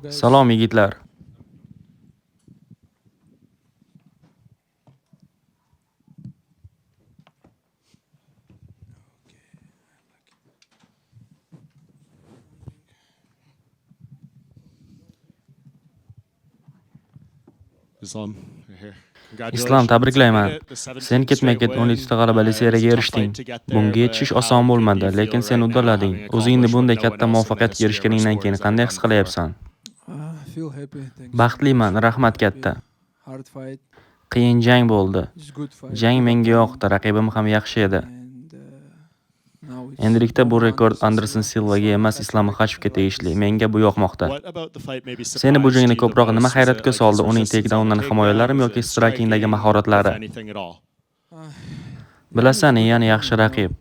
Salom yigitlar. Islom, tabriklayman. Sen ketma-ket 17 ta g'alabali seriyaga erishding. Bunga yetishish oson bo'lmadi, lekin sen uddalading. O'zingni bunday katta muvaffaqiyatga erishganingdan keyin qanday his qilayapsan? Baxtliman, rahmat katta. Qiyin jang bo'ldi. Jang menga yoqdi, raqibim ham yaxshi edi. Endilikda bu rekord Anderson Silvaga emas, Islom Maxachevga tegishli. Menga bu yoqmoqda. Seni bu jangda ko'proq nima hayratga soldi? Uning takedowndan himoyalarimi yoki strikingdagi mahoratlari? Bilasan, Ian yaxshi raqib.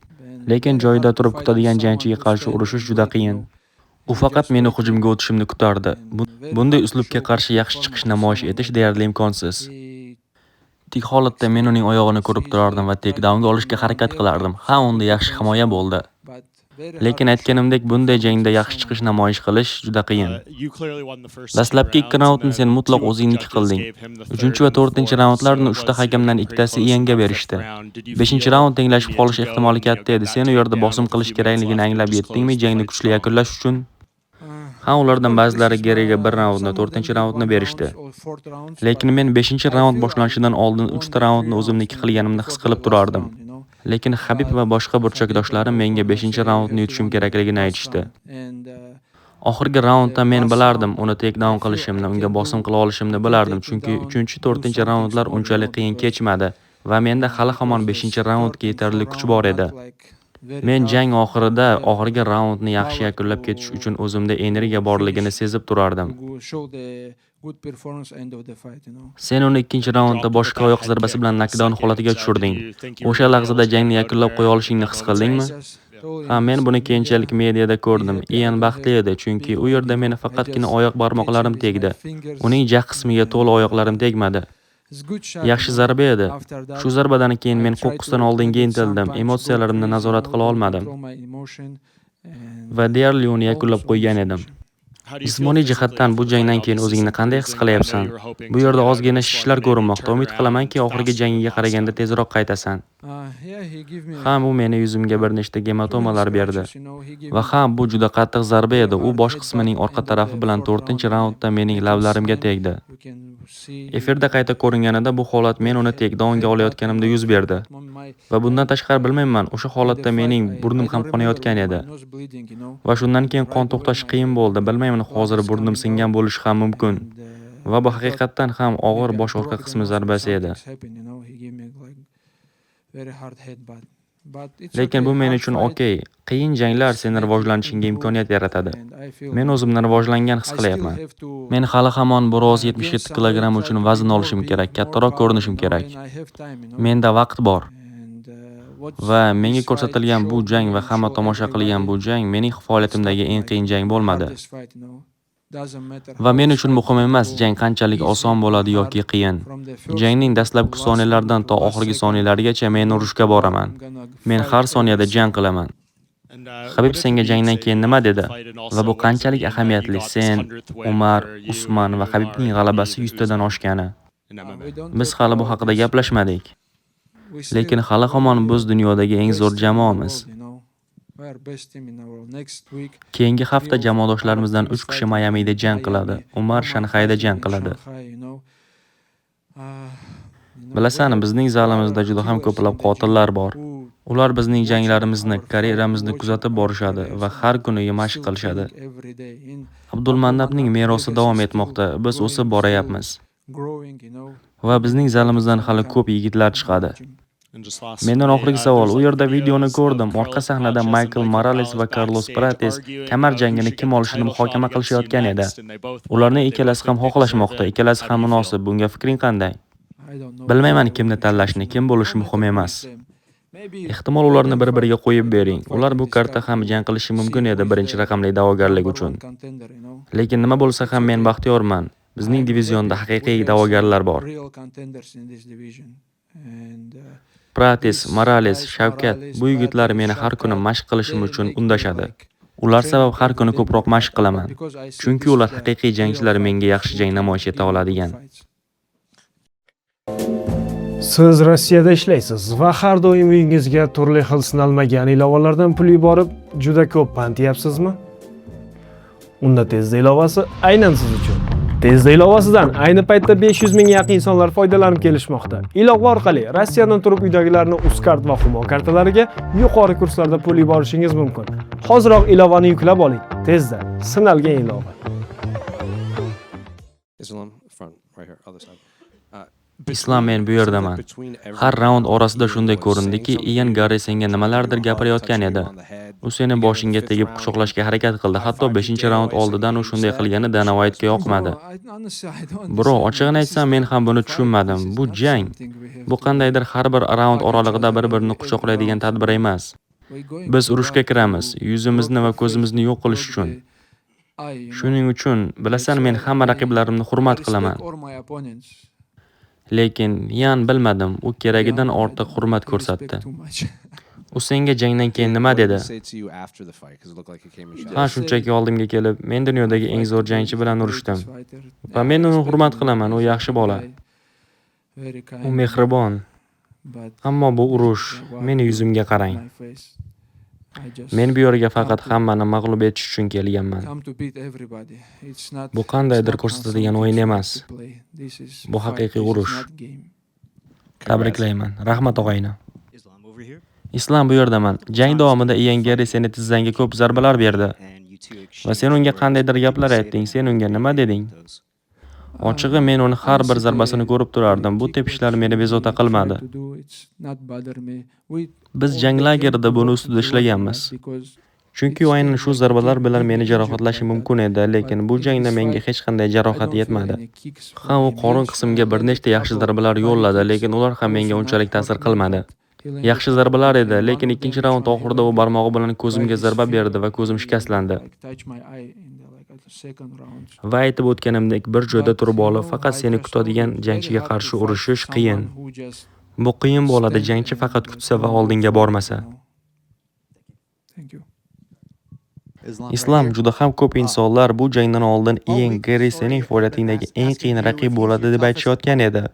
Lekin joyida turib kutadigan jangchiga qarshi urushish juda qiyin. U faqat meni hujumga o'tishimni kutardi. Bunday uslubga qarshi yaxshi chiqish namoyish etish deyarli imkonsiz. Tik holatda men uning oyog'ini ko'rib turardim va takedownga olishga harakat qilardim. Ha, unda yaxshi himoya bo'ldi. Lekin aytganimdek, bunday jangda yaxshi chiqish namoyish qilish juda qiyin. Dastlabki 2 raundni sen mutlaq o'zingniki qilding. 3 va 4 raundlarni 3 ta hakamdan ikkitasi Ianga berishdi. 5-raund tenglashib qolish ehtimoli katta edi. Sen u yerda bosim qilish kerakligini anglab yetdingmi jangni kuchli yakunlash uchun? Ha, ulardan ba'zilari Geriga 1 raundni, 4-raundni berishdi. Lekin men 5-raund boshlanishidan oldin 3 ta raundni o'zimniki qilganimni his qilib turardim. Lekin Habib va boshqa burchakdoshlarim menga 5-raundni yutishim kerakligini aytishdi. Oxirgi raundda men bilardim, uni takedown qilishimni, unga bosim qila olishimni bilardim, chunki 3-4 raundlar unchalik qiyin kechmadi va menda hali hamon 5-raundga yetarli kuch bor edi. Men jang oxirida oxirgi raundni yaxshi yakunlab ketish uchun o'zimda energiya borligini sezib turardim. Sen uni 2-raundda boshqa oyoq zarbasi bilan nokdaun holatiga tushirding. O'sha lahzada jangni yakunlab qo'ya olishingni his qildingmi? Ha, men buni keyinchalik mediada ko'rdim. Ian baxtli edi, chunki u yerda meni faqatgina oyoq barmoqlarim tegdi. Uning jag' qismiga to'la oyoqlarim tegmadi. Yaxshi zarba edi. Shu zarbadan keyin men qo'qqisdan oldinga intildim, emotsiyalarimni nazorat qila olmadim va deyarli uni yakunlab qo'ygan edim. Jismoniy jihatdan bu jangdan keyin o'zingni qanday his qilayapsan? Bu yerda ozgina shishlar ko'rinmoqda. Umid qilamanki, oxirgi jangiga qaraganda tezroq qaytasan. Ha, u meni yuzimga bir nechta gematomalar berdi. Va ha, bu juda qattiq zarba edi. U bosh qismining orqa tarafi bilan 4-raundda mening lablarimga tegdi. Efirda qayta ko'ringanida bu holat men uni takedownga olayotganimda yuz berdi. Va bundan tashqari bilmayman, o'sha holatda mening burnim ham qonayotgan edi. Va shundan keyin qon to'xtashi qiyin bo'ldi. Bilmayman, hozir burnim singan bo'lishi ham mumkin. Va bu haqiqatdan ham og'ir bosh orqa qismi zarbasi edi. Lekin bu men uchun okey. Qiyin janglar seni rivojlanishingga imkoniyat yaratadi. Men o'zimni rivojlangan his qilayapman. Men hali hamon biroz 77 kilogramm uchun vazn olishim kerak, kattaroq ko'rinishim kerak. Menda vaqt bor. Va menga ko'rsatilgan bu jang va hamma tomosha qilgan bu jang mening faoliyatimdagi eng qiyin jang bo'lmadi. Va men uchun muhim emas jang qanchalik oson bo'ladi yoki qiyin. Jangning dastlabki soniyalaridan to oxirgi soniyalargacha men urushga boraman. Men har soniyada jang qilaman. Habib senga jangdan keyin nima dedi? Va bu qanchalik ahamiyatli? Sen, Umar, Usman va Habibning g'alabasi 100 tadan oshgani. Biz hali bu haqida gaplashmadik. Lekin hali hamon biz dunyodagi eng zo'r jamoamiz. Keyingi hafta jamoadoshlarimizdan 3 kishi Mayamida jang qiladi. Umar Shanxayda jang qiladi. Bilasan, bizning zalimizda juda ham ko'plab qotillar bor. Ular bizning janglarimizni, karyeramizni kuzatib borishadi va har kuni mashq qilishadi. Abdulmannabning merosi davom etmoqda. Biz o'sib borayapmiz. Va bizning zalimizdan hali ko'p yigitlar chiqadi. Mendan oxirgi savol. U yerda videoni ko'rdim. Orqa sahnada Maykl Morales va Karlos Prates kamar jangini kim olishini muhokama qilishayotgan edi. Ularning ikkalasi ham xohlashmoqda, ikkalasi ham munosib. Bunga fikring qanday? Bilmayman kimni tanlashni, kim bo'lishi muhim emas. Ehtimol ularni bir-biriga qo'yib bering. Ular bu karta ham jang qilishi mumkin edi birinchi raqamli da'vogarlik uchun. Lekin nima bo'lsa ham men baxtiyorman. Bizning divizionda haqiqiy da'vogarlar bor. Prates, Morales, Shavkat bu yigitlar meni har kuni mashq qilishim uchun undashadi. Ular sabab har kuni ko'proq mashq qilaman. Chunki ular haqiqiy jangchilar, menga yaxshi jang namoyish eta oladigan. Siz Rossiyada ishlaysiz va har doim uyingizga turli xil sinalmagan ilovalardan pul yuborib, juda ko'p pand yeyapsizmi? Unda Tezda ilovasi aynan siz uchun. Tezda ilovasidan ayni paytda 500 mingga yaqin insonlar foydalanib kelishmoqda. Ilova orqali Rossiyadan turib uydagilarni Uzcard va Humo kartalariga yuqori kurslarda pul yuborishingiz mumkin. Hoziroq ilovani yuklab oling. Tezda, sinalgan ilova. Islam, front, right here, other side. Islom, men bu yerdaman. Har raund orasida shunday ko'rindiki, Ian Garri senga nimalardir gapirayotgan edi. U seni boshingga tegib quchoqlashga harakat qildi. Hatto 5-raund oldidan u shunday qilgani Dana White'ga yoqmadi. Bro, ochig'ini aytsam, men ham buni tushunmadim. Bu jang. Bu qandaydir har bir raund oralig'ida bir-birini quchoqlaydigan tadbir emas. Biz urushga kiramiz, yuzimizni va ko'zimizni yo'q qilish uchun. Shuning uchun, bilasan, men hamma raqiblarimni hurmat qilaman. Lekin Yan, bilmadim, u keragidan ortiq hurmat ko'rsatdi. U senga jangdan keyin nima dedi? Ha, shunchaki oldimga kelib, men dunyodagi eng zo'r jangchi bilan urushdim. Va men uni hurmat qilaman, u yaxshi bola. U mehribon. Ammo bu urush, meni yuzimga qarang. Men bu yerga faqat hammani mag'lub etish uchun kelganman. Bu qandaydir ko'rsatadigan o'yin emas. Bu haqiqiy urush. Tabriklayman. Rahmat, og'ayni. Islom, bu yerdaman. Jang davomida Ian Garri seni tizzangga ko'p zarbalar berdi. Va sen unga qandaydir gaplar aytding. Sen unga nima deding? Ochig'i, men uni har bir zarbasini ko'rib turardim. Bu tepishlar meni bezovta qilmadi. Biz jang lagerida buni ustida ishlaganmiz. Chunki u aynan shu zarbalar bilan meni jarohatlashi mumkin edi, lekin bu jangda menga hech qanday jarohat yetmadi. Ha, u qorin qismga bir nechta yaxshi zarbalar yo'lladi, lekin ular ham menga unchalik ta'sir qilmadi. Yaxshi zarbalar edi, lekin ikkinchi raund oxirida u barmog'i bilan ko'zimga zarba berdi va ko'zim shikastlandi. Va aytib o'tganimdek, bir joyda turib olib, faqat seni kutadigan jangchiga qarshi urushish qiyin. Bu qiyin bo'ladi, jangchi faqat kutsa va oldinga bormasa. Islom, juda ham ko'p insonlar bu jangdan oldin Ian Garri sening faoliyatingdagi eng qiyin raqib bo'ladi deb aytishayotgan edi.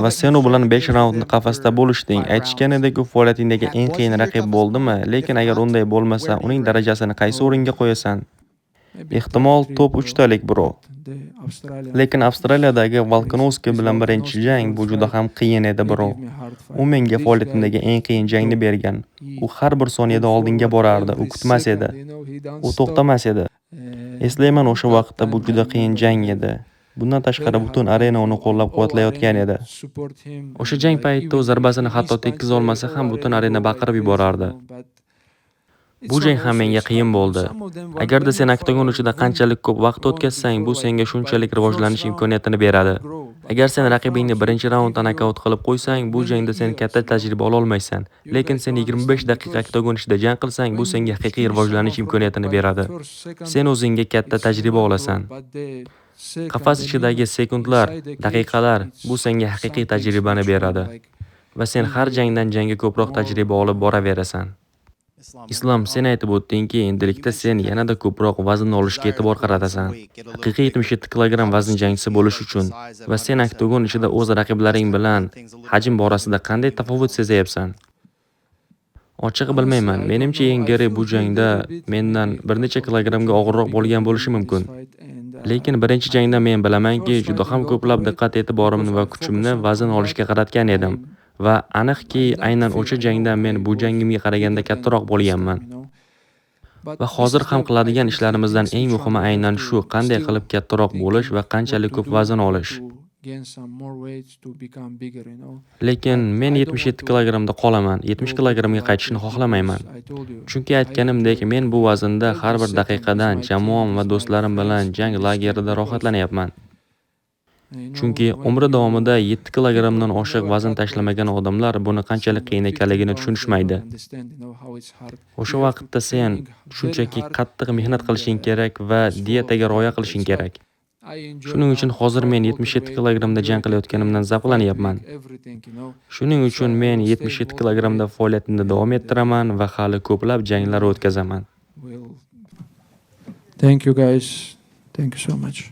Va sen u bilan 5 raundni qafasda bo'lishding. Aytishganidek, u faoliyatingdagi eng qiyin raqib bo'ldimi? Lekin agar unday bo'lmasa, uning darajasini qaysi o'ringa qo'yasan? Ehtimol top 3 talik, bro. Lekin Avstraliyadagi Volkanovski bilan birinchi jang, bu juda ham qiyin edi, bro. U menga faoliyatimdagi eng qiyin jangni bergan. U har bir soniyada oldinga borardi, u kutmas edi. U to'xtamas edi. Eslayman, o'sha vaqtda bu juda qiyin jang edi. Bundan tashqari, butun arena uni qo'llab-quvvatlayotgan edi. O'sha jang paytida u zarbasini hatto tekkiza olmasa ham, butun arena baqirib yuborardi. Bu jang ham menga qiyin bo'ldi. Agarda sen oktagon ichida qanchalik ko'p vaqt o'tkazsang, bu senga shunchalik rivojlanish imkoniyatini beradi. Agar sen raqibingni birinchi raundda nokaut qilib qo'ysang, bu jangda sen katta tajriba ola olmaysan. Lekin sen 25 daqiqa oktagon ichida jang qilsang, bu senga haqiqiy rivojlanish imkoniyatini beradi. Sen o'zingga katta tajriba olasan. Qafas ichidagi sekundlar, daqiqalar, bu senga haqiqiy tajribani beradi. Va sen har jangdan jangga ko'proq tajriba olib boraverasan. Islom, sen aytib o'tdingki, endilikda sen yanada ko'proq vazn olishga e'tibor qaratasan. Haqiqiy 77 kilogramm vazn jangchisi bo'lish uchun. Va sen oktagon ichida o'z raqiblaring bilan hajm borasida qanday tafovut sezayapsan? Ochig'i bilmayman. Menimcha, Ian Garri bu jangda mendan bir necha kilogrammga og'irroq bo'lgan bo'lishi mumkin. Lekin birinchi jangda men bilamanki, juda ham ko'plab diqqat-e'tiborimni va kuchimni vazn olishga qaratgan edim. Va aniqki, aynan o'sha jangda men bu jangimga qaraganda kattaroq bo'lganman. Va hozir ham qiladigan ishlarimizdan eng muhimi aynan shu, qanday qilib kattaroq bo'lish va qanchalik ko'p vazn olish. Lekin men 77 kilogrammda qolaman, 70 kilogrammga qaytishni xohlamayman. Chunki aytganimdek, men bu vaznda har bir daqiqadan jamoam va do'stlarim bilan jang lagerida rohatlanyapman. Chunki umri davomida 7 kilogrammdan oshiq vazn tashlamagan odamlar buni qanchalik qiyin ekanligini tushunishmaydi. O'sha vaqtda sen shunchaki qattiq mehnat qilishing kerak va dietaga rioya qilishing kerak. Shuning uchun hozir men 77 kilogrammda jang qilayotganimdan zavqlanyapman. Shuning uchun men 77 kilogrammda faoliyatimni davom ettiraman va hali ko'plab janglar o'tkazaman. We'll. Thank you, guys. Thank you so much.